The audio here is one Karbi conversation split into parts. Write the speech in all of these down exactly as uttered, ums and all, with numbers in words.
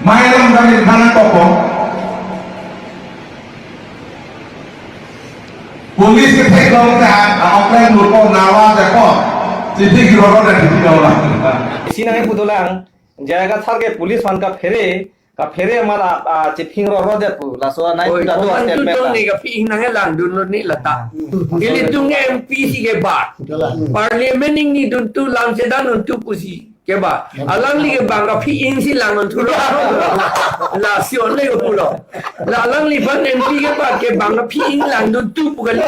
Mailam kami thanang kopo. Police ketheklong ta, a, oklen murko nawa depo. Chithi kiroro de chithi nawa. Isi nangpu dolang, jaga tharke police aphan kaphere, kaphere amat a, a, chithi roro de pu. Laso nai Oi, puta do komantu statement tong ta. Ni kaphi-ing nanglangdun lo ni lata. Hmm. Ilitum M P si kebat. Betul lah. Parliament ingni duntu lam sedan duntu pusi kebat. Ya, alangli ke bang kaphi-ing si langdun thuro. Lasi onle ko pulo. La alangliphan M P kebat ke bang kaphi-ing langduntu pu kali.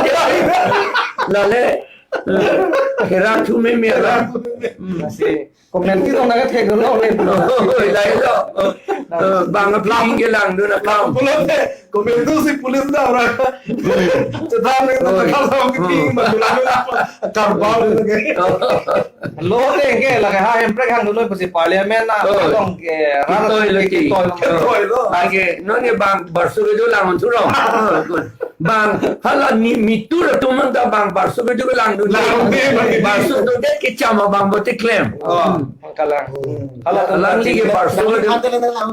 Lale. Herak thu me mera. Lasi. Komantu tong nangkethek dolo le. Oi, lailo. Eh, bang kaphi-ing kelangdun akam. Pulote, komantu si police na ora. Sedang ni Oi. Karbau ke. Lo te ke lake ha hemprek hangdun lo pusi parliament na. Oi. Tong ke rat Kitoi lo ki. Kitoi lo. Oi. Ake, non ke bang barsu kedo langdun thuro. Bang, hala ni mitur atum ta bang barsu kedo langdun. Langdun, langdun. Barsu kedo ke chama bang bote klem. Oh, kalang. Hala alangli ke barsu kedo.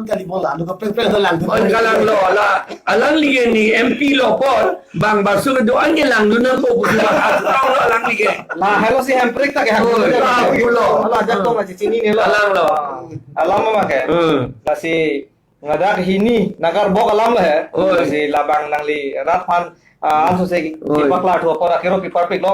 Kali bola, lu kaprek-prek do langdun. Oh, kalanglo, la, alangli ke ni M P lo apot, bang barsu kedo-an ke langdun nangpo pusi bang, atau lo alangli ke. La, halo si hemprek ta ke hang. Oh, iya. Hala, ajak tong aji chinine lo. Alanglo. Alam ma ke. Hmm. Lasi ngadak hini nakarbok alam lo he. Oi. Si labang nangli rat aphan, ah, anso se Oi. Kipaklar thu apor akero kiparpik lo.